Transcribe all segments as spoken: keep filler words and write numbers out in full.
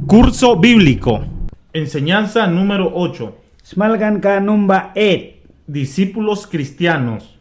Curso bíblico. Enseñanza número ocho. Smalkanka numba eight. Discípulos cristianos.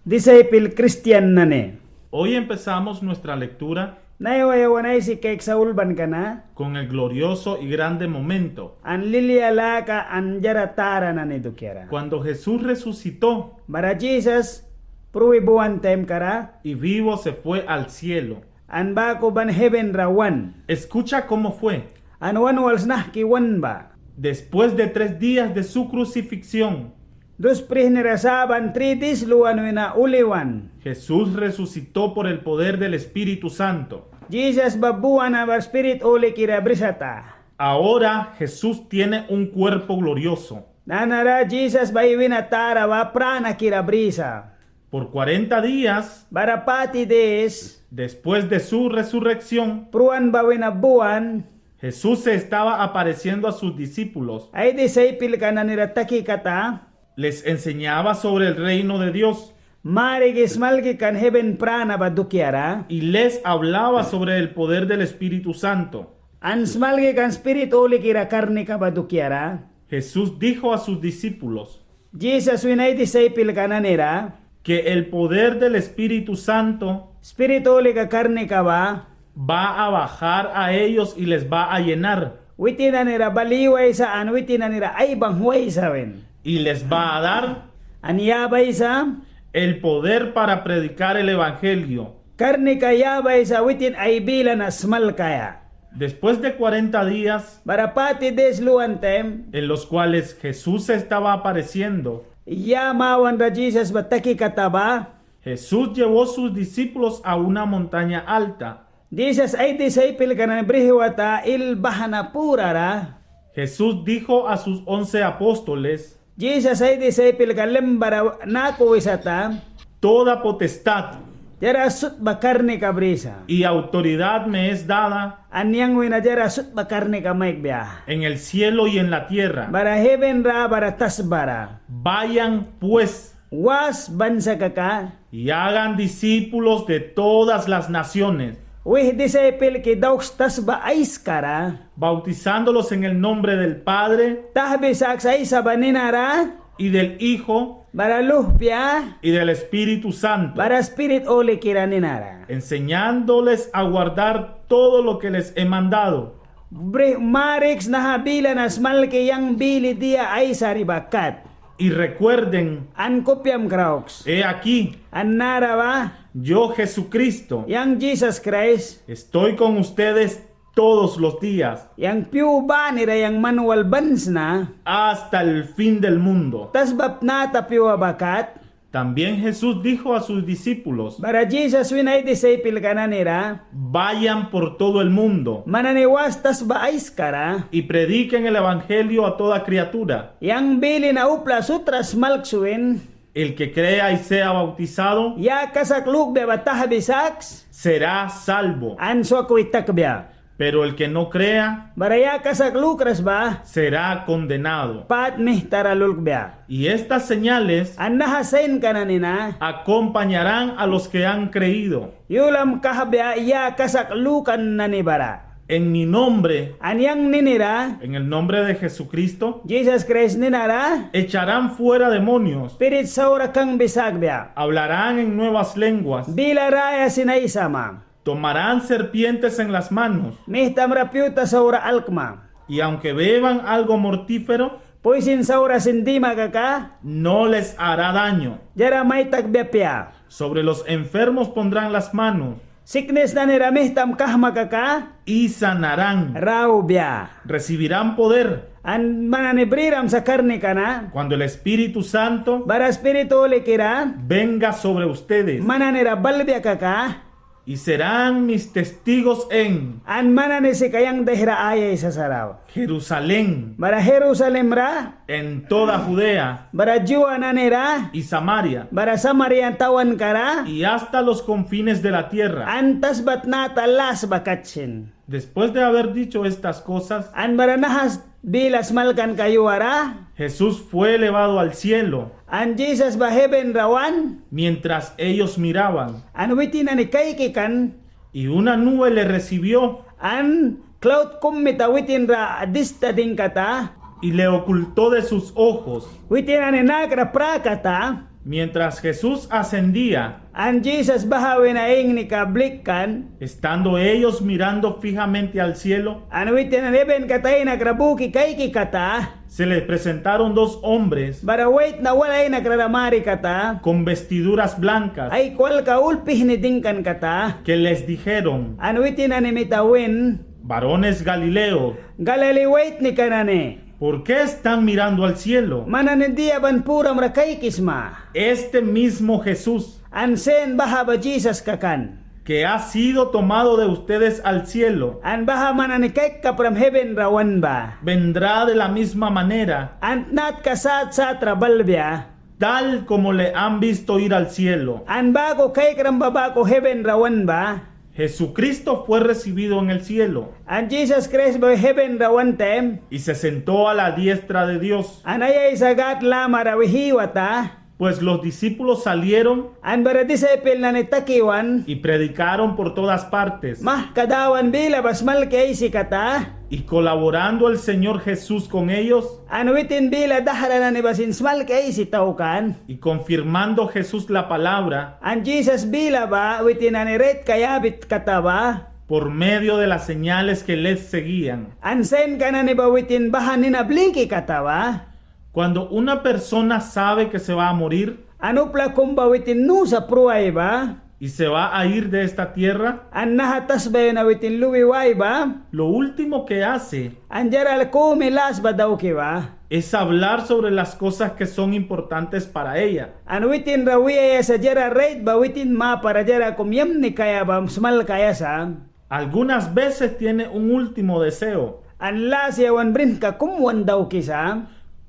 Disaipil kristian nani. Hoy empezamos nuestra lectura Naiwa yawan aisi kaikisa ulbanka na. Con el glorioso y grande momento. An lilia laka an diara tara nani dukiara. Cuando Jesús resucitó. Bara Jisas prui buan taimkara. Y vivo se fue al cielo. An baku ban heven ra wan. Escucha cómo fue. An wan wals nahki wan ba. Después de tres días de su crucifixión. Dus prihnira saban tri dis luan wina uli wan. Jesús resucitó por el poder del Espíritu Santo. Jisas ba buan ba Spirit Hulikira brisata. Ahora Jesús tiene un cuerpo glorioso. Nanara Jisas ba ai wina tara ba pranakira brisa. Por cuarenta días, bara pati dis, después de su resurrección, pruan ba wina buan, Jesús se estaba apareciendo a sus discípulos. Ai disaipilka nanira taki kata. Les enseñaba sobre el reino de Dios. Mariki smalki kan heven prana ba dukiara. Y les hablaba sobre el poder del Espíritu Santo. An smalki kan Spirit Hulikira karnika ba dukiara. Jesús dijo a sus discípulos. Jisas win ai disaipilka nanira. Que el poder del Espíritu Santo. Spirit Hulika karnika ba. Va a bajar a ellos y les va a llenar. Witin nanira bal iwaisa an witin nanira aibanghwaisa win. Y les va a dar. An yabaisa. El poder para predicar el evangelio. Karnika yabaisa witin ai bila na smalkaia. Después de cuarenta días, bara pati dis luan taim, en los cuales Jesús se estaba apareciendo, ya mawanra Jisas ba taki kata ba. Jesús llevó sus discípulos a una montaña alta. Jisas ai disaipilka nani brihwata il bahna purara. Jesús dijo a sus once apóstoles, Jisas ai disaipilka lemba ra naku wisata. Toda potestad. Diara sut ba karnika brisa. Y autoridad me es dada. An yang wina diara sut ba karnika maikbia. En el cielo y en la tierra. Bara heven ra bara tasba ra. Vayan pues. Was ban sa kaka. Y hagan discípulos de todas las naciones. Wih disaipilki dauks tasba aiskara. Bautizándolos en el nombre del Padre. Tahbi saks Aisa ba nina ra. Y del Hijo. Bara Luhpia. Y del Espíritu Santo. Bara Spirit Hulikira nina ra. Enseñándoles a guardar todo lo que les he mandado. Brih mariks naha bila na smalki yang bili dia aisari ba kat. Y recuerden. An kupiam krauks. He aquí. An nara ba. Yo Jesucristo. Yang Jisas Kraist. Estoy con ustedes todos los días. Yang pyu banira yang man wal ban sna. Hasta el fin del mundo. Tasba tnata pyua ba kat. También Jesús dijo a sus discípulos. Bara Jisas win ai disaipilka nani ra. Vayan por todo el mundo. Man nani was tasba aiskara. Y prediquen el evangelio a toda criatura. Yang bili na upla sut ra smalks win. El que crea y sea bautizado. Ya kasak lukbia ba tahbi saks. Será salvo. An swakwi takbia. Pero el que no crea. Bara ya kasak lukras ba. Será condenado. Pât mihta ra lulkbia. Y estas señales. An naha sainka nani na. Acompañarán a los que han creído. Yulam kahbia ya kasak lukan nani bara. En mi nombre. An yang nini ra. En el nombre de Jesucristo. Jisas Kraist nina ra. Echarán fuera demonios. Spirit saura kangbi sakbia. Hablarán en nuevas lenguas. Bila raya sin aisama. Tomarán serpientes en las manos. Mihtam ra piuta saura alkma. Y aunque beban algo mortífero. Puisin saura sin dima kaka. No les hará daño. Diara mai takbia apia. Sobre los enfermos pondrán las manos. Siknis nani ra mihtam kahma kaka. Y sanarán. Raubia. Recibirán poder. An man nani briram sa karnika na. Cuando el Espíritu Santo. Bara Spirit Hulikira. Venga sobre ustedes. Man nani ra balbia kaka. Y serán mis testigos en. An man nani sika yang dahra ai aisasara. Jerusalén. Bara Jerusalem ra. En toda Judea. Bara Ju nani ra. Y Samaria. Bara Samaria tawanka ra. Y hasta los confines de la tierra. An tasba tnata las ba kat sin. Después de haber dicho estas cosas, an bara naha bila smalkanka yua ra. Jesús fue elevado al cielo. An Jisas ba heven ra wan. Mientras ellos miraban. An witin nani kaiki kan. Y una nube le recibió. An Klaut kum mita witin ra dista dingkata. Y le ocultó de sus ojos. Witin nani nakra prakata. Mientras Jesús ascendía. An Jisas baha wina ingnika blikkan. Estando ellos mirando fijamente al cielo. An witin nani hebenka tainakra buki kaiki kata. Se les presentaron dos hombres. Bara waitna wal ai nakra ra marikata. Con vestiduras blancas. Ai kwalka ul pihni dingkan kata. Que les dijeron. An witin nani mita win. Varones galileos. Galili waitnika nani. ¿Por qué están mirando al cielo? Man nani dia ban puram ra kaikisma. Este mismo Jesús. An sin baha ba Jisas kakan. Que ha sido tomado de ustedes al cielo. An baha man nani kaiki kapram heben ra wan ba. Vendrá de la misma manera. An natka sat sat ra balbia. Tal como le han visto ir al cielo. An baku kaikram ba baku heben ra wan ba. Jesucristo fue recibido en el cielo. An Jisas Kraist ba heben ra wan taim. Y se sentó a la diestra de Dios. An ai aisa Gad lamara wih iwata. Pues los discípulos salieron. An bara disaipel nani taki wan. Y predicaron por todas partes. Mahka Dawan bila ba smalki aisi kata. Y colaborando el Señor Jesús con ellos. An witin bila dahra nani ba sin smalki aisi taukan. Y confirmando Jesús la palabra. An Jisas bila ba witin nani raitka yabit kata ba. Por medio de las señales que les seguían. An sainka nani ba witin baha nina bliki kata ba. Cuando una persona sabe que se va a morir. An upla kum ba witin nusa pruaia ba. Y se va a ir de esta tierra. An naha tasba wina witin lui waia ba. Lo último que hace. An diara kumi las ba dauki ba. Es hablar sobre las cosas que son importantes para ella. An witin ra wiaia sa diara rait ba witin mapara diara kum yamni kaia ba smalkaia sa. Algunas veces tiene un último deseo. An las yawan brinka kum wan daukisa.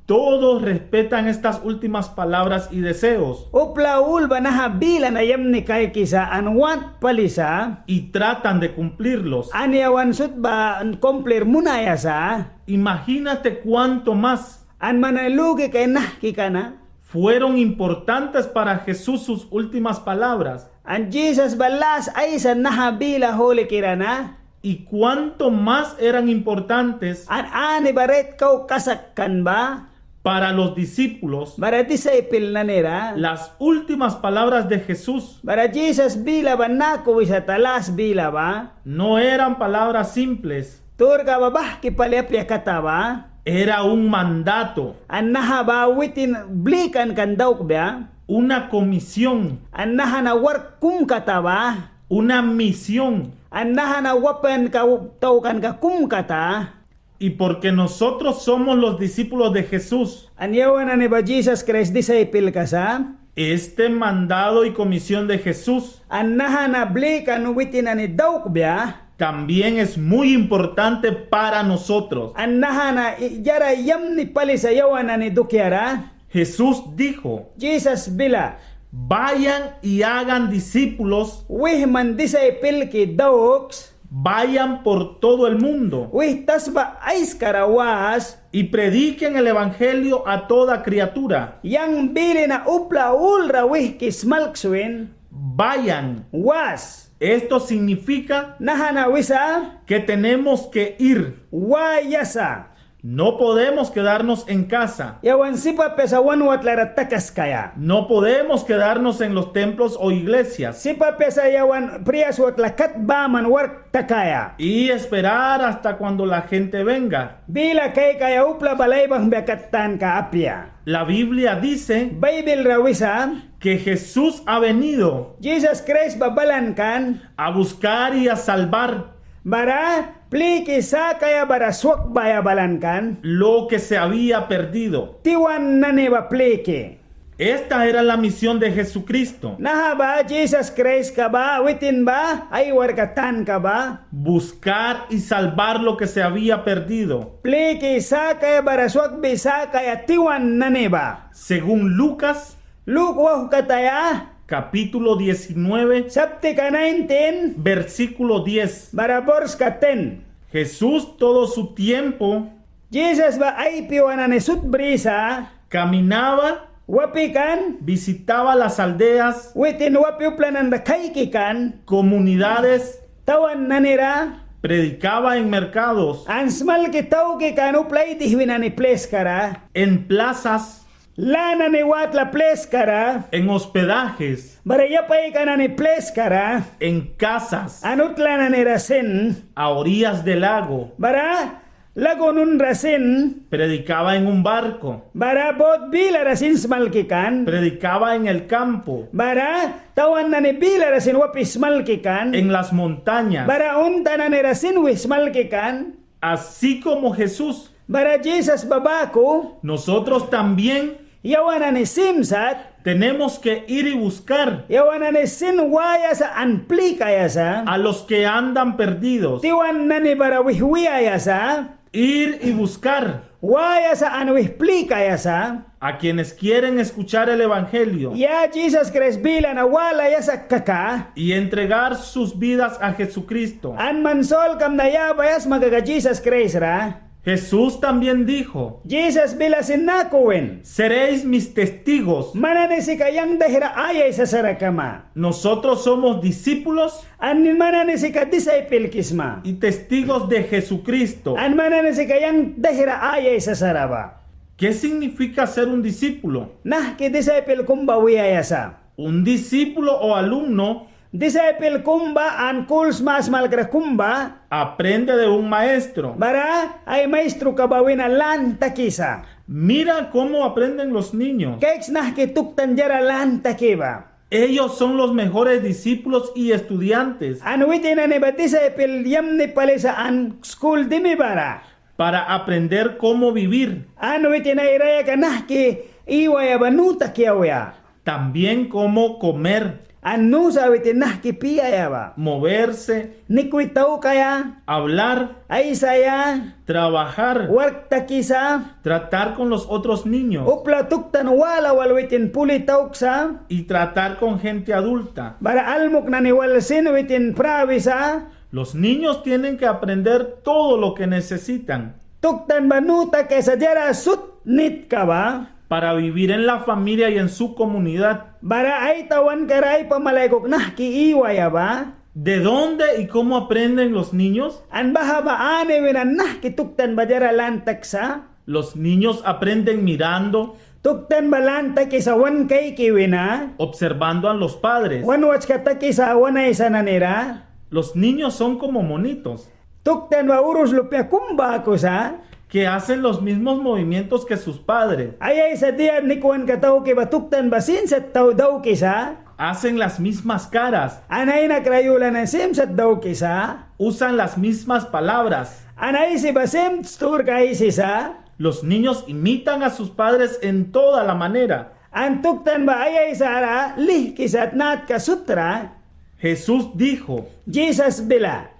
Todos respetan estas últimas palabras y deseos. Upla ul ba naha bila na yamni kaikisa an want pali sa. Y tratan de cumplirlos. An yawan sut ba cumplir munaia sa. Imagínate cuánto más. An man nani luki kaia nahki kan na. Fueron importantes para Jesús sus últimas palabras. An Jisas ba las aisa naha bila hulikira na. Y cuánto más eran importantes. An ani ba rait kau kasak kan ba. Para los discípulos. Bara disaipel nani ra. Las últimas palabras de Jesús. Bara Jisas bila ba naku wisata las bila ba. No eran palabras simples. Sturka ba bahki pali apia kata ba. Era un mandato. An naha ba witin blikan kan daukbia. Una comisión. An naha na wark kum kata ba. Una misión. An naha na wapanka taukanka kum kata. Y porque nosotros somos los discípulos de Jesús. An yawan nani ba Jisas Kraist disaipelka sa. Este mandado y comisión de Jesús. An naha na blikan witin nani daukbia. También es muy importante para nosotros. An naha na i-, diara yamni pali sa yawan nani dukiara. Jesús dijo, Jisas bila. Vayan y hagan discípulos. Wih man disaipelki dauks. Vayan por todo el mundo. Wih tasba aiskara was. Y prediquen el evangelio a toda criatura. Yang bili na upla ul ra wihki smalks win. Vayan. Was. Esto significa. Naha na wisa. Que tenemos que ir. Waia sa. No podemos quedarnos en casa. Yawan sip apia sa wan watla ra takaskaia. No podemos quedarnos en los templos o iglesias. Sip apia sa yawan prias watla kat baman wark takaia. Y esperar hasta cuando la gente venga. Bila kaikaia upla bal aibangbia kat tanka apia. La Biblia dice. Baibil ra wisa. Que Jesús ha venido. Jisas Kraist ba balan kan. A buscar y a salvar. Bara pliki sakaia bara swakbaia balan kan. Lo que se había perdido. Tiwan nani ba pliki. Esta era la misión de Jesucristo. Naha ba Jisas Kraistka ba witin ba ai warkka tanka ba. Buscar y salvar lo que se había perdido. Pliki sakaia bara swakbi sakaia tiwan nani ba. Según Lucas. Luk wauhkataya. Capítulo diecinueve. Saptika nineteen. Versículo diez. Bara borska ten. Jesús todo su tiempo. Jisas ba ai pyua nani sut brisa. Caminaba. Wapi kan. Visitaba las aldeas. Witin wapi upla nani ra kaiki kan. Comunidades. Tawan nani ra. Predicaba en mercados. An smalki tauki kan upla ai dihwi nani pliskara. En plazas. Lâ nani watla pliskara. En hospedajes. Bara yapaika nani pliskara. En casas. An utla nanira sin. A orillas del lago. Bara lagun unra sin. Predicaba en un barco. Bara bot bilara sin smalki kan. Predicaba en el campo. Bara tawan nani bilara sin wapi smalki kan. En las montañas. Bara unta nanira sin wih smalki kan. Así como Jesús. Bara Jisas ba baku. Nosotros también. Yawan nani sim sat. Tenemos que ir y buscar. Yawan nani sin waia sa an plikaia sa. A los que andan perdidos. Tiwan nani bara wih wiaia sa. Ir y buscar. Waia sa an wih plikaia sa. A quienes quieren escuchar el evangelio. Ya Jisas Kraist bila na walaia sa kaka. Y entregar sus vidas a Jesucristo. An man sulkam na yabaia sma kaka Jisas Kraist ra. Jesús también dijo, Jisas bila sin naku win. Seréis mis testigos. Man nani sika yang dahra ai aisasara kama. Nosotros somos discípulos. An man nani sika disaipelki sma. Y testigos de Jesucristo. An man nani sika yang dahra ai aisasara ba. ¿Qué significa ser un discípulo? Nahki disaipel kum ba wiaia sa. Un discípulo o alumno. Disaipel kum ba an kul smasmalkra kum ba. Aprende de un maestro. Bara ai maistruka ba wina lan takisa. Mira cómo aprenden los niños. Kaiks nahki tuktan diara lan taki ba. Ellos son los mejores discípulos y estudiantes. An witin nani ba disaipel yamni pali sa an skul dimi bara. Para aprender cómo vivir. An witin ai rayaka nahki iwaia ba nu taki auya. También cómo comer. An nu sa witin nahki piaia ba. Moverse. Nikwi taukaia. Hablar. Aisaia. Trabajar. Wark takisa. Tratar con los otros niños. Upla tuktan wala wal witin puli tauksa. Y tratar con gente adulta. Bara almuk nani wal sin witin prawisa. Los niños tienen que aprender todo lo que necesitan. Tuktan ba nu takaisa diara sut nitka ba. Para vivir en la familia y en su comunidad. Bara ai tawankara ai pamalaikuk nahki iwaia ba. ¿De dónde y cómo aprenden los niños? An baha ba ani wina nahki tuktan ba diara lan taksa. Los niños aprenden mirando. Tuktan ba lan takisa wan kaiki wina. Observando a los padres. Wan watska takisa wan aisa nanira. Los niños son como monitos. Tuktan ba urus lupia kum baku sa. Que hacen los mismos movimientos que sus padres. Ai aisa dia nikwanka tauki ba tuktan ba sin sat tau daukisa. Hacen las mismas caras. An ai nakra yula nani sim sat daukisa. Usan las mismas palabras. An aisi ba sim sturka aisisa. Los niños imitan a sus padres en toda la manera. An tuktan ba ai aisara lihkisa natka sutra. Jesús dijo, Jisas bila,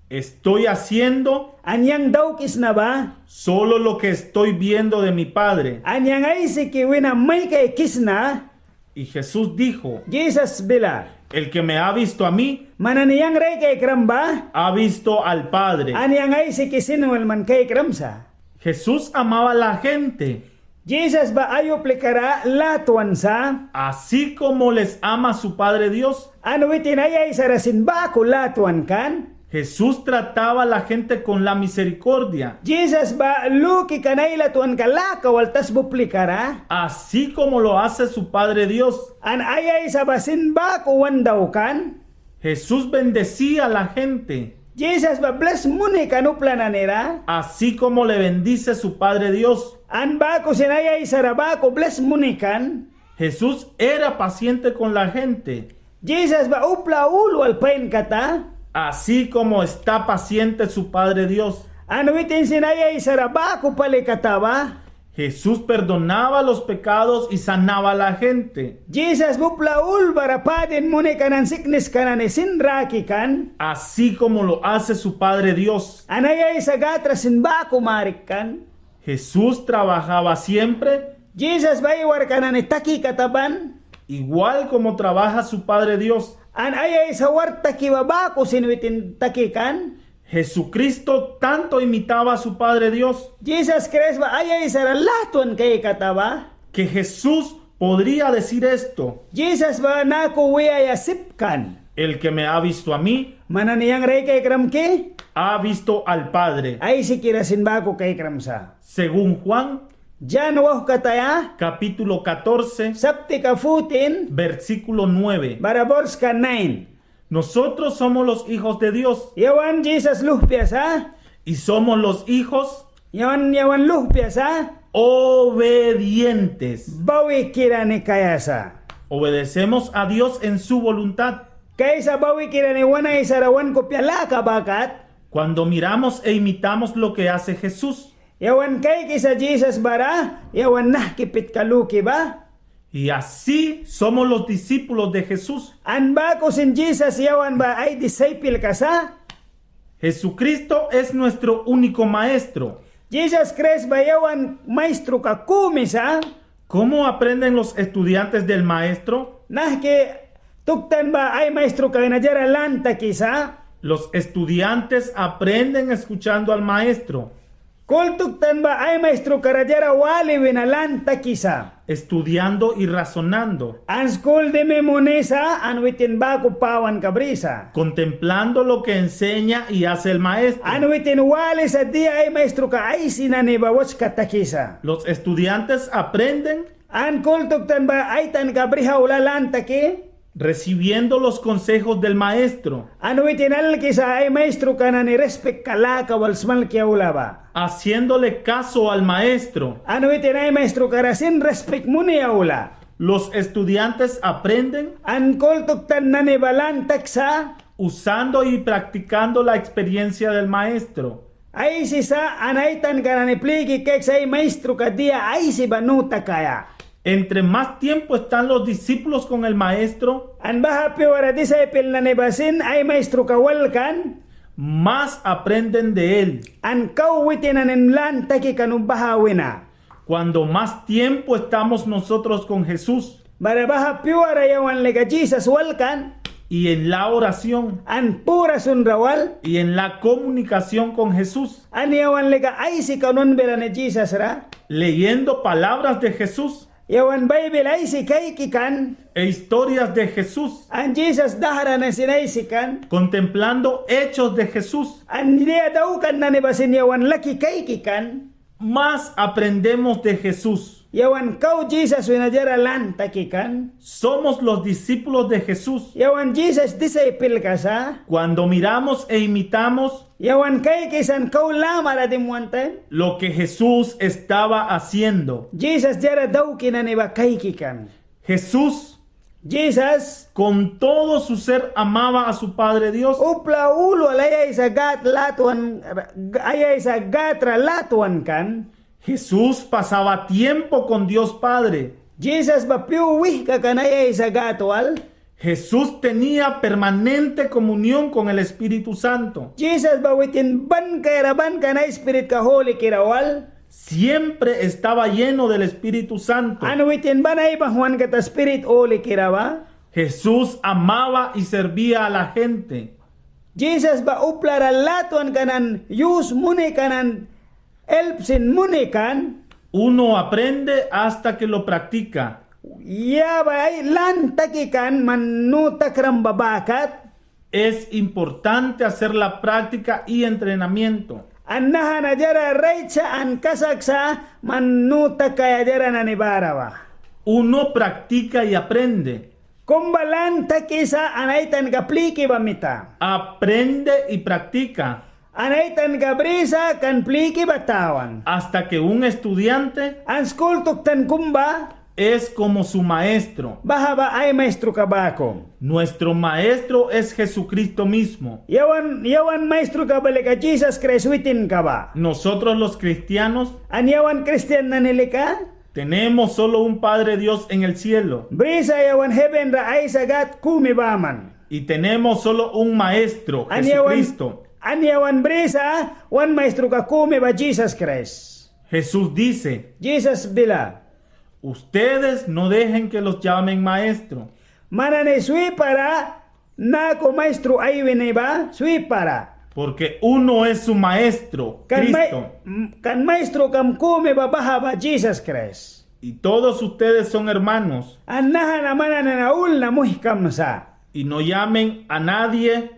estoy haciendo, an yang daukisna ba, solo lo que estoy viendo de mi Padre. An yang aisiki wina mai kaikisna. Y Jesús dijo, Jisas bila, el que me ha visto a mí, man nani yang ra ai kaikram ba, ha visto al Padre. An yang aisiki sin wal man kaikram sa. Jesús amaba a la gente. Jisas ba ai uplika ra latwan sa. Así como les ama su Padre Dios. An witin ai aisara sin baku latwan kan. Jesús trataba a la gente con la misericordia. Jisas ba luki kan ai latwanka laka wal tasba uplika ra. Así como lo hace su Padre Dios. An ai aisa ba sin baku wan daukan. Jesús bendecía a la gente. Jisas ba blis muni kan upla nani ra. Así como le bendice su Padre Dios. An baku sin ai aisara baku blis muni kan. Jesús era paciente con la gente. Jisas ba upla ul wal pain kata. Así como está paciente su Padre Dios. An witin sin ai aisara baku pali kata ba. Jesús perdonaba los pecados y sanaba a la gente. Jisas ba upla ul bara padin muni kan an sikniska nani sin raki kan. Así como lo hace su Padre Dios. An ai aisa Gad ra sin baku marik kan. Jesús trabajaba siempre. Jisas ba ai warka nani taki kata ban. Igual como trabaja su Padre Dios. An ai aisa wark taki ba baku sin witin taki kan. Jesucristo tanto imitaba a su Padre Dios. Jisas Kraist ba ai aisara latwan kaikata ba. Que Jesús podría decir esto. Jisas ba naku wiaia sip kan. El que me ha visto a mí, man nani yang ra ai kaikram ki, ha visto al Padre. Aisikira sin baku kaikram sa. Según Juan, Jan wauhkataya, capítulo catorce, saptika fourteen, versículo nueve, bara borska nine. Nosotros somos los hijos de Dios. Yawan Jisas luhpia sa. Y somos los hijos. Yawan, yawan luhpia sa. Obedientes. Bawikira ni kaia sa. Obedecemos a Dios en su voluntad. Kaisa bawikira ni wan Aisara wan kupia laka ba kat. Cuando miramos e imitamos lo que hace Jesús. Yawan kaikisa Jisas bara, yawan nahki pitka luki ba. Y así somos los discípulos de Jesús. An baku sin Jisas yawan ba ai disaipelka sa. Jesucristo es nuestro único maestro. Jisas Kraist ba yawan maistroka kumi sa. ¿Cómo aprenden los estudiantes del maestro? Nahki tuktan ba ai maistroka wina diara lan takisa. Los estudiantes aprenden escuchando al maestro. Skul tuktan ba ai maistroka ra diara wali wina lan takisa. Estudiando y razonando. An skul dimi munisa, an witin baku pawanka brisa. Contemplando lo que enseña y hace el maestro. An witin walisa dia ai maistroka aisi nani ba watska takisa. Los estudiantes aprenden. An skul tuktan ba ai tanka brih aula lan taki. Recibiendo los consejos del maestro. An witin alkisa ai maistroka nani rispikka laka wal smalki aula ba. Haciéndole caso al maestro. An witin ai maistroka ra sin rispik muni aula. Los estudiantes aprenden. An skul tuktan nani ba lan taksa. Usando y practicando la experiencia del maestro. Aisisa, an ai tanka nani pliki kaiksa ai maistroka dia aisi ba nu takaia. Entre más tiempo están los discípulos con el maestro, an baha pyuara disaipel nani ba sin ai maistroka wal kan, más aprenden de él. An kau witin nani lan taki kan baha wina. Cuando más tiempo estamos nosotros con Jesús. Bara baha pyuara yawan lika Jisas wal kan. Y en la oración. An pura sunra wal. Y en la comunicación con Jesús. An yawan lika aisi kan wan bila ni Jisas ra. Leyendo palabras de Jesús. Yawan Baibil aisi kaiki kan. E historias de Jesús. An Jisas dahra nani sin aisi kan. Contemplando hechos de Jesús. An dia daukan nani ba sin yawan laki kaiki kan. Más aprendemos de Jesús. Yawan kau Jisas wina diara lan taki kan. Somos los discípulos de Jesús. Yawan Jisas disaipelka sa. Cuando miramos e imitamos. Yawan kaikisa an kau lamara dimawan taim. Lo que Jesús estaba haciendo. Jisas diara dauki nani ba kaiki kan. Jesús Jisas. Con todo su ser amaba a su Padre Dios. Upla ul wal ai Aisa Gâd latwan, ai Aisa Gâd ra latwan kan. Jesús pasaba tiempo con Dios Padre. Jisas ba pyu wihka kan ai Aisa Gâd wal. Jesús tenía permanente comunión con el Espíritu Santo. Jisas ba witin ban kaiara ban kan ai Spiritka Hulikira wal. Siempre estaba lleno del Espíritu Santo. An witin ban aibangwan kata Spirit Hulikira ba. Jesús amaba y servía a la gente. Jisas ba uplara latwan kan an yus muni kan an help sin muni kan. Uno aprende hasta que lo practica. Ya ba ai lan taki kan man nu takram ba ba kat. Es importante hacer la práctica y entrenamiento. An naha na diara rait sa an kasak sa man nu takaia diara nani bara ba. Uno practica y aprende. Kum ba lan takisa an ai tanka pliki ba mita. Aprende y practica. An ai tanka brisa kan pliki ba tawan. Hasta que un estudiante. An skul tuktan kum ba. Es como su maestro. Baha ba ai maistroka baku. Nuestro maestro es Jesucristo mismo. Yawan, yawan maistroka ba lika Jisas Kraist witinka ba. Nosotros los cristianos. An yawan kristian nani lika. Tenemos solo un Padre Dios en el cielo. Brisa yawan heven ra Aisa Gâd kumi baman. Y tenemos solo un maestro, Jesucristo. An yawan brisa wan maistroka kumi ba Jisas Kraist. Jesús dice, Jisas bila. Ustedes no dejen que los llamen maestro. Man nani swipara naku maistru ai wini ba swipara. Porque uno es su maestro, Cristo. Kan maistrukam kumi ba baha ba Jisas Kraist. Y todos ustedes son hermanos. An naha na man nani na ul na muihkam sa. Y no llamen a nadie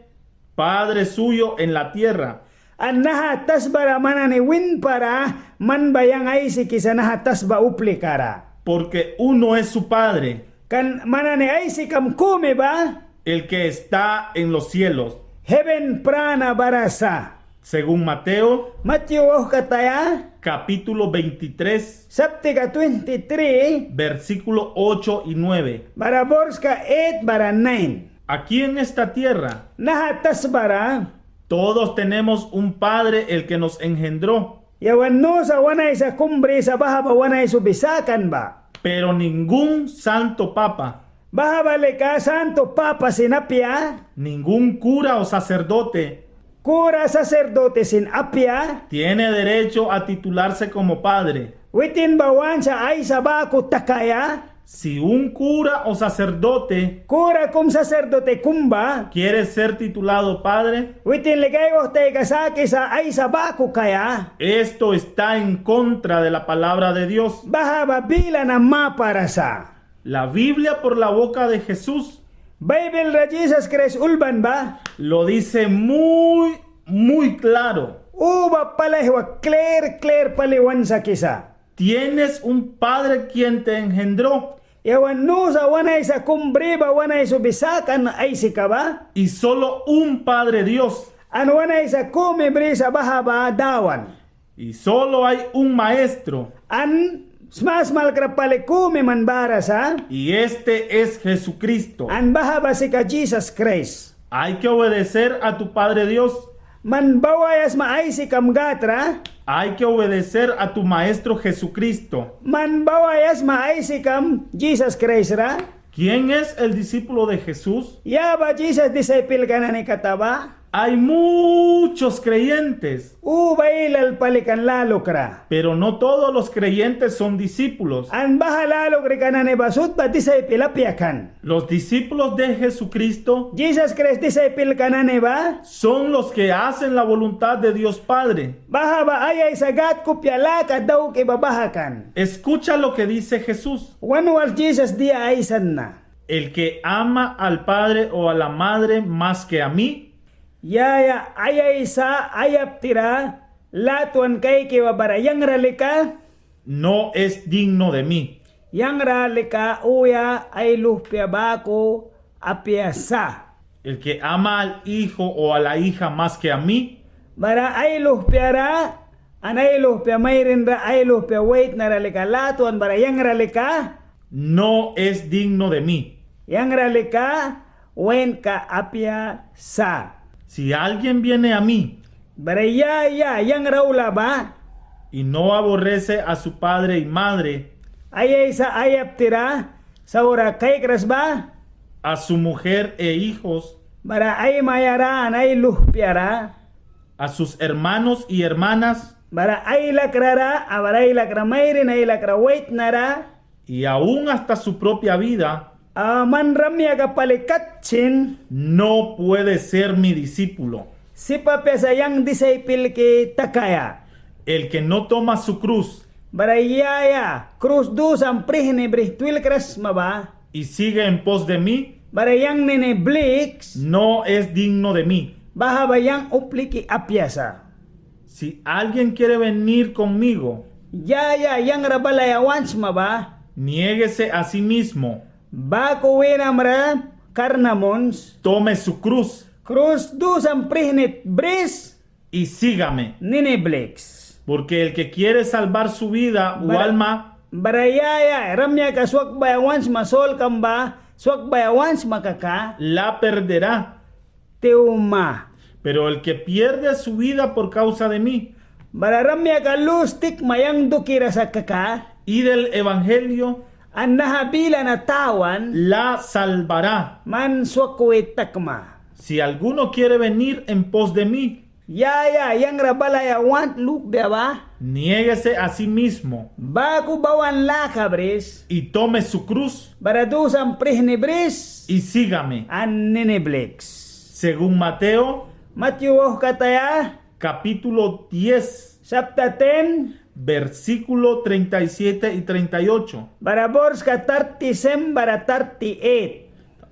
padre suyo en la tierra. An naha tasbara man nani winpara man ba yang aisikisa naha tasba uplikara. Porque uno es su padre. Kan man nani aisikam kumi ba. El que está en los cielos. Heven prana bara sa. Según Mateo. Matyu wauhkataya. Capítulo veintitrés. Saptika twenty-three. Versículo ocho y nueve. Bara borska eight bara nine. Aquí en esta tierra. Naha tasbara. Todos tenemos un padre, el que nos engendró. Yawan nusa wan Aisa kum brisa baha ba wan aisubi sakan ba. Pero ningún santo papa. Baha ba lika santo papa sin apia. Ningún cura o sacerdote. Kura sacerdote sin apia. Tiene derecho a titularse como padre. Witin ba want sa Aisa baku takaia. Si un cura o sacerdote. Kura kum sacerdote kum ba. Quiere ser titulado padre. Witin lika ai wauhtayaka sakisa Aisa baku kaia. Esto está en contra de la palabra de Dios. Baha ba bila na mapara sa. La Biblia por la boca de Jesús. Baibil ra Jisas Kraist ulban ba. Lo dice muy, muy claro. Uba pali aihwa klir, klir pali wan sakisa. Tienes un padre quien te engendró. Yawan nusa wan Aisa kum bri ba wan aisubi sakan aisika ba. Y solo un padre Dios. An wan Aisa kumi brisa baha ba Dawan. Y solo hay un maestro. An smasmalkra pali kumi man bara sa. Y este es Jesucristo. An baha ba sika Jisas Kraist. Hay que obedecer a tu Padre Dios. Man bawaia sma aisikam Gad ra. Hay que obedecer a tu Maestro Jesucristo. Man bawaia sma aisikam Jisas Kraist ra. ¿Quién es el discípulo de Jesús? Ya ba Jisas disaipelka nani kata ba. Hay muchos creyentes. Uba ailal pali kan lalukra. Pero no todos los creyentes son discípulos. An baha lalukrika nani ba sut ba disaipel apia kan. Los discípulos de Jesucristo. Jisas Kraist disaipelka nani ba. Son los que hacen la voluntad de Dios Padre. Baha ba ai Aisa Gad kupia laka dauki ba baha kan. Escucha lo que dice Jesús. Wan wal Jisas dia aisan na. El que ama al padre o a la madre más que a mí. Ya ya ai Aisa ai yaptira latwan kaiki ba bara yang ra lika. No es digno de mí. Yang ra lika uya ai luhpia baku apia sa. El que ama al hijo o a la hija más que a mí. Bara ai luhpia ra, an ai luhpia mairin ra, ai luhpia waitna ra lika latwan bara yang ra lika. No es digno de mí. Yang ra lika wainka apia sa. Si alguien viene a mí. Bara ya ya yang ra aula ba. Y no aborrece a su padre y madre. Ai Aisa ai yaptira saura kaikras ba. A su mujer e hijos. Bara ai maiara an ai luhpiara. A sus hermanos y hermanas. Bara ai lakra ra, a bara ai lakra mairin, ai lakra waitna ra. Y aún hasta su propia vida. A man rayakam pali kat sin. No puede ser mi discípulo. Sip apia sa yang disaipelki takaia. El que no toma su cruz. Bara ya ya krus dusam prihni brih twilkras sma ba. Y sigue en pos de mí. Bara yang nini bliks. No es digno de mí. Baha ba yang upliki apia sa. Si alguien quiere venir conmigo. Ya ya yang ra balaia want sma ba. Niéguese a sí mismo. Baku winam ra karna muns. Tome su cruz. Krus dusam prihni bris. Y sígame. Nini bliks. Porque el que quiere salvar su vida o alma. Bara ya ya rayakam swakbaia want sma solkam ba swakbaia want sma kaka. La perderá. Tiwma. Pero el que pierde su vida por causa de mí. Bara rayakam lus tikma yang dukira sa kaka. Y del evangelio. An naha bila na tawan. La salvará. Man swakwi takma. Si alguno quiere venir en pos de mí. Ya ya yang ra balaia want lukbia ba. Niéguese a sí mismo. Baku bawan laka bris. Y tome su cruz. Bara dusam prihni bris. Y sígame. An nini bliks. Según Mateo. Matyu wauhkataya. Capítulo diez. Sapta ten. Versículo treinta y siete y treinta y ocho. Bara borska thirty seven bara thirty eight.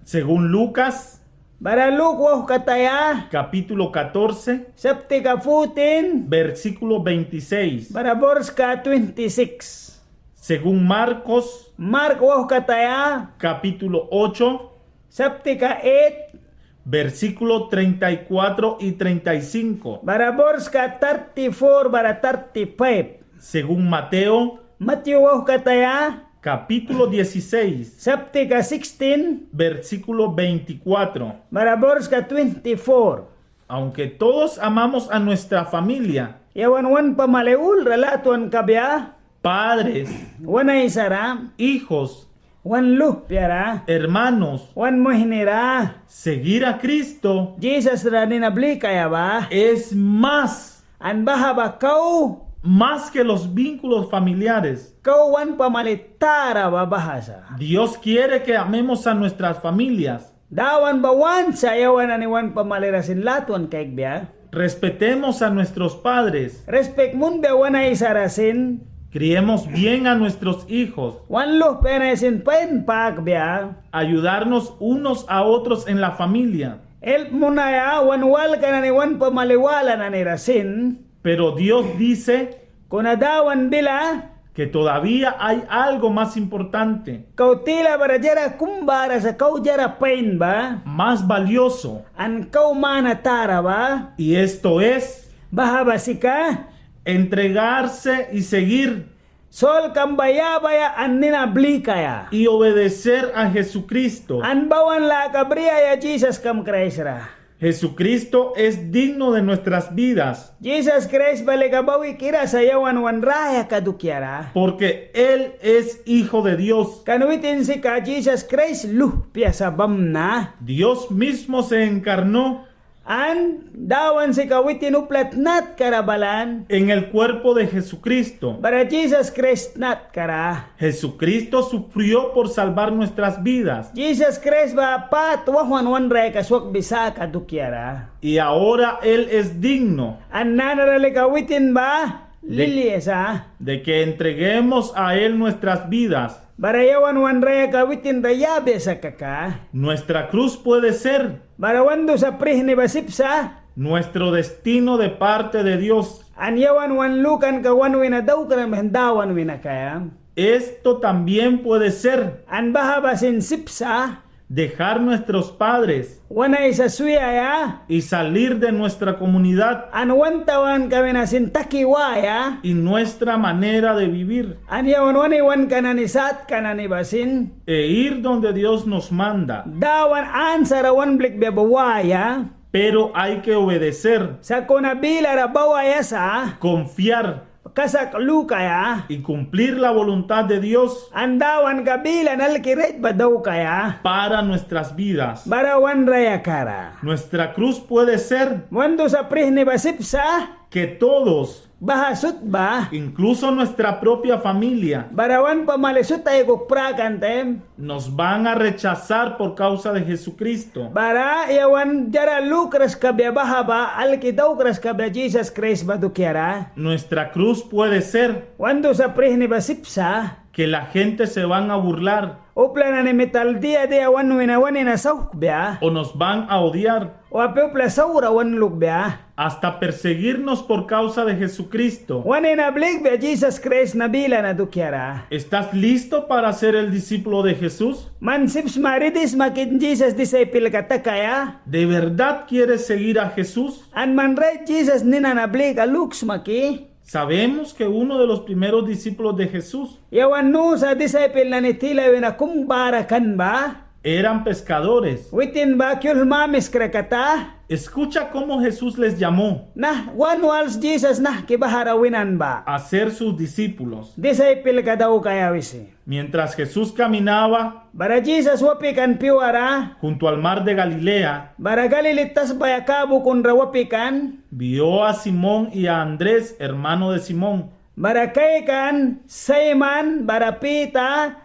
Según Lucas. Bara Luk wauhkataya. Capítulo catorce. Saptika fourteen. Versículo veintiséis. Bara borska twenty-six. Según Marcos. Mark wauhkataya. Capítulo ocho. Saptika eight. Versículo treinta y cuatro y treinta y cinco. Bara borska thirty-four bara thirty-five. Según Mateo. Matyu wauhkataya. Capítulo dieciséis. Saptika sixteen. Versículo veinticuatro. Bara borska twenty-four. Aunque todos amamos a nuestra familia. Yawan wan pamali ul ra latwan kabia. Padres. Wan aisara. Hijos. Wan luhpiara. Hermanos. Wan muihni ra. Seguir a Cristo. Jisas ra nina blikaia ba. Es más. An baha ba kau. Más que los vínculos familiares. Kau wan pamali tara ba baha sa. Dios quiere que amemos a nuestras familias. Dawan ba want sa yawan nani wan pamali ra sin latwan kaikbia. Respetemos a nuestros padres. Rispik munbia wan aisara sin. Criemos bien a nuestros hijos. Wan luhpia nani sin pain pakbia. Ayudarnos unos a otros en la familia. Help munaia wan walka nani wan pamali wala nani ra sin. Pero Dios dice. Kuna Dawan bila. Que todavía hay algo más importante. Kau tila bara diara kum bara sa kau diara pain ba. Más valioso. An kau mana tara ba. Y esto es. Baha ba sika. Entregarse y seguir. Solkam ba yabaia an nina blikaia. Y obedecer a Jesucristo. An bawan laka briaia Jisas kam Kraist ra. Jesucristo es digno de nuestras vidas. Jisas Kraist ba lika bawikira sa yawan wan rayaka dukiara. Porque Él es Hijo de Dios. Kan witin sika Jisas Kraist luhpia sa bamna. Dios mismo se encarnó. An Dawan sika witin upla tnatkara balan. En el cuerpo de Jesucristo. Bara Jisas Kraist tnat kara. Jesucristo sufrió por salvar nuestras vidas. Jisas Kraist ba pât wauhwan wan rayaka swakbi saka dukiara. Y ahora Él es digno. An nanara lika witin ba lilia sa. De que entreguemos a Él nuestras vidas. Bara yawan wan rayaka witin ra yabia sa kaka. Nuestra cruz puede ser. Bara wan dusa prihni ba sip sa. Nuestro destino de parte de Dios. An yawan wan lukanka wan wina daukras ba Dawan wina kaia. Esto también puede ser. An baha ba sin sip sa. Dejar nuestros padres. Wan aisa swiaia. Y salir de nuestra comunidad. An wan tawanka wina sin taki waia. Y nuestra manera de vivir. An yawan wan iwanka nani satka nani ba sin. E ir donde Dios nos manda. Dawan ansara wan blikbia ba waia. Pero hay que obedecer. Sakuna bilara bawaia sa. Confiar. Kasak lukaia. Y cumplir la voluntad de Dios. An Dawanka bila na alki rait ba daukaia. Para nuestras vidas. Bara wan rayakara. Nuestra cruz puede ser. Wan dusa prihni ba sip sa. Que todos. Baha sut ba. Incluso nuestra propia familia. Bara wan pamali sut aikuki prakan taim. Nos van a rechazar por causa de Jesucristo. Bara yawan diara lukras kabia baha ba alki daukras kabia Jisas Kraist ba dukiara. Nuestra cruz puede ser. Wan dusa prihni ba sip sa. Que la gente se van a burlar. Upla nani mita dia dia wan wina wan nina sauhkbia. O nos van a odiar. O apia upla saura wan lukbia. Hasta perseguirnos por causa de Jesucristo. Wan nina blikbia Jisas Kraist na bila na dukiara. ¿Estás listo para ser el discípulo de Jesús? Man sip sma ridi sma ki Jisas disaipelka takaia? ¿De verdad quieres seguir a Jesús? An man rait Jisas nina na blikaia luksma ki? Sabemos que uno de los primeros discípulos de Jesús. Yawan nu sa disaipel nani tila wina kum bara kan ba. Eran pescadores. Witin ba kiul mamiskra kata. Escucha cómo Jesús les llamó. Nah, wan wals Jisas nahki bahara winan ba. A ser sus discípulos. Disaipelka daukaia wisi. Mientras Jesús caminaba. Bara Jisas wapi kan pyuara. Junto al mar de Galilea. Bara Galili tasbaya kabu kunra wapi kan. Vio a Simón y a Andrés, hermano de Simón. Bara kaikan Saiman bara Pita,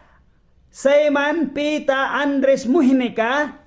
Saiman Pita Andrés muihnika.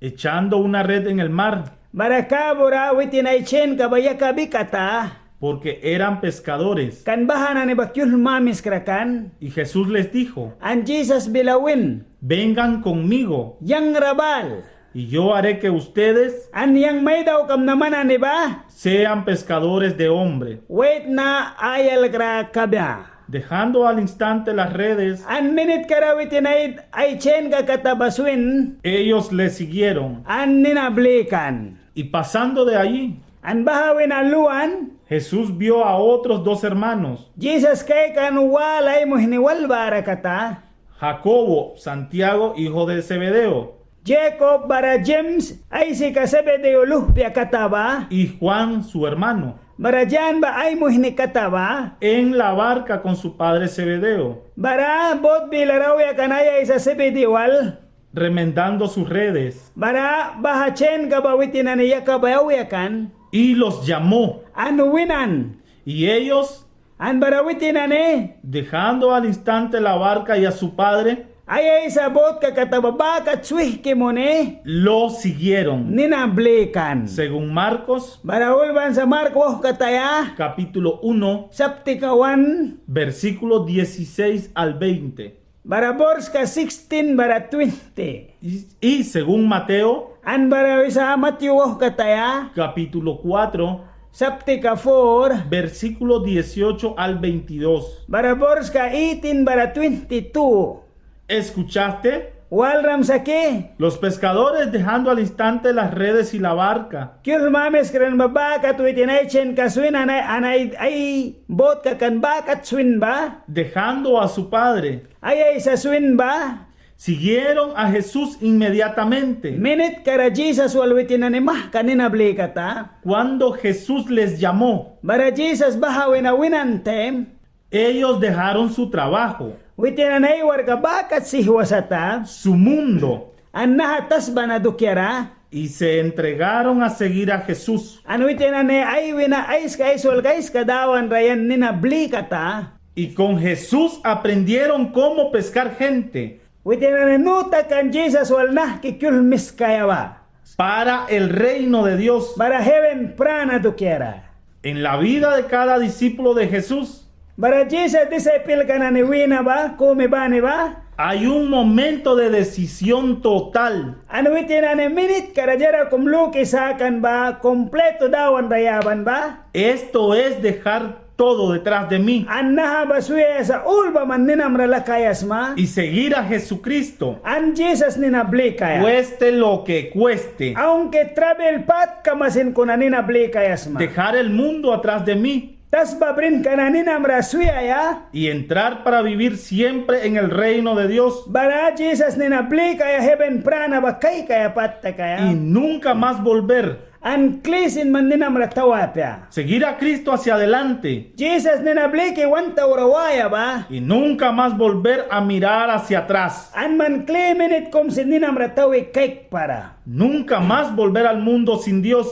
Echando una red en el mar. Bara kabura witin ai chenka ba yakabi kata. Porque eran pescadores. Kan baha nani ba kiul mamiskra kan. Y Jesús les dijo. An Jisas bila win. Vengan conmigo. Yang ra bal. Y yo haré que ustedes An yang mai daukamna man nani ba sean pescadores de hombre. Waitna ayalkra kabia. Dejando al instante las redes, an minitkara witin ai, ai chenka kata ba swin, ellos le siguieron. An nina blikan. Y pasando de allí, an baha wina luan, Jesús vio a otros dos hermanos. Jisas kaikan wala ai muihni wal bara kata. Jacobo, Santiago, hijo de Zebedeo. Jacob bara James, aisika Zebedeo luhpia kata ba. Y Juan, su hermano. Bara Jan ba ai muihni kata ba. En la barca con su padre Zebedeo. Bara bot bilara auya kan ai aisa Zebedeo wal. Remendando sus redes. Bara baha chenka ba witin nani yakabaia auya kan. Y los llamó. An winan. Y ellos An bara witin nani, dejando al instante la barca y a su padre, ai aisa botka kata ba baha kat swihki muni, lo siguieron. Nina blikan. Según Marcos, bara ulban sa Mark wauhkataya, capítulo uno, saptika wan, versículo dieciséis al veinte. Bara borska sixteen bara twenty. Y, y según Mateo, an bara wisa Matyu wauhkataya, capítulo cuatro, saptika four, versículo dieciocho al veintidós. Bara borska eighteen bara twenty-two. ¿Escuchaste? Walram sa ki? Los pescadores dejando al instante las redes y la barca. Kiul mamiskra nani ba baha kat witin ai chenka swin an ai, an ai, ai botka kan baha kat swin ba. Dejando a su padre. Ai aisa swin ba. Siguieron a Jesús inmediatamente. Minitkara Jisas wal witin nani mahka nina blikata. Cuando Jesús les llamó. Bara Jisas baha wina winan taim. Ellos dejaron su trabajo. Witin nani ai warkka baha kat sihwa sata. Su mundo. An naha tasba na dukiara. Y se entregaron a seguir a Jesús. An witin nani ai wina aiska, ai solka aiska Dawan ra yan nina blikata. Y con Jesús aprendieron cómo pescar gente. Witin nani nu takan Jisas wal nahki kiul miskaia ba. Para el reino de Dios. Bara heven prana dukiara. En la vida de cada discípulo de Jesús. Bara Jisas disaipelka nani wîna ba, kumi bani ba. Hay un momento de decisión total. An witin nani minitkara diara kum luki sakan ba, completo Dawan ra yaban ba. Esto es dejar todo detrás de mí. An naha ba swiaia sa ul ba man ninamra lakaia sma. Y seguir a Jesucristo. An Jisas nina blikaia. Cueste lo que cueste. Aunque trabil pât kama sin kuna nina blikaia sma. Dejar el mundo atrás de mí. Tasba brinka na ninamra swiaia. Y entrar para vivir siempre en el reino de Dios. Bara Jisas nina blikaia heven prana ba kaikaia pât takaia. Y nunca más volver. An kli sin man ninamra tawaia apia. Seguir a Cristo hacia adelante. Jisas nina bliki wan taura waia ba. Y nunca más volver a mirar hacia atrás. An man kli minit kum sin ninamra tawi kaikpara. Nunca más volver al mundo sin Dios.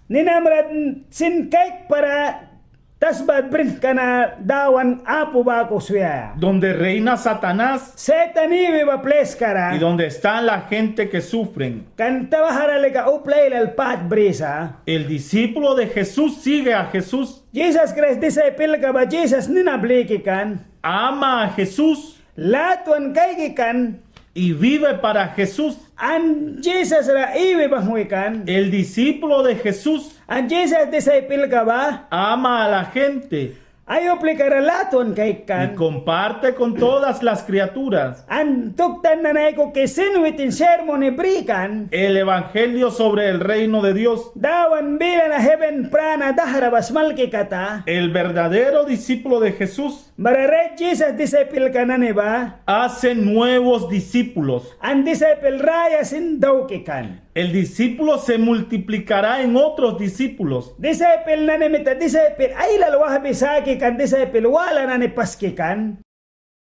Ninamra sin kaikpara. Tasba brinka na Dawan apu baku swiaia. Donde reina Satanás. Setan iwi ba pliskara. Y donde está la gente que sufren. Kan bahara lika upla ailal pât brisa. El discípulo de Jesús sigue a Jesús. Jisas Kraist disaipelka ba Jisas nina bliki kan. Ama a Jesús. Latwan kaiki kan. Y vive para Jesús. An Jisas ra iwi banghwi kan. El discípulo de Jesús. An Jisas disaipelka ba. Ama a la gente. Ai uplika ra latwan kaikan. Y comparte con todas las criaturas. An tuktan nani aikuki sin witin share muni brikan. El evangelio sobre el reino de Dios. Dawan bila na heven prana dahra ba smalki kata. El verdadero discípulo de Jesús. Bara rait Jisas disaipelka nani ba. Hace nuevos discípulos. An disaipel raya sin dauki kan. El discípulo se multiplicará en otros discípulos. Disaipel nani mita disaipel ailal wahbi saki kan, disaipel wala nani paski kan.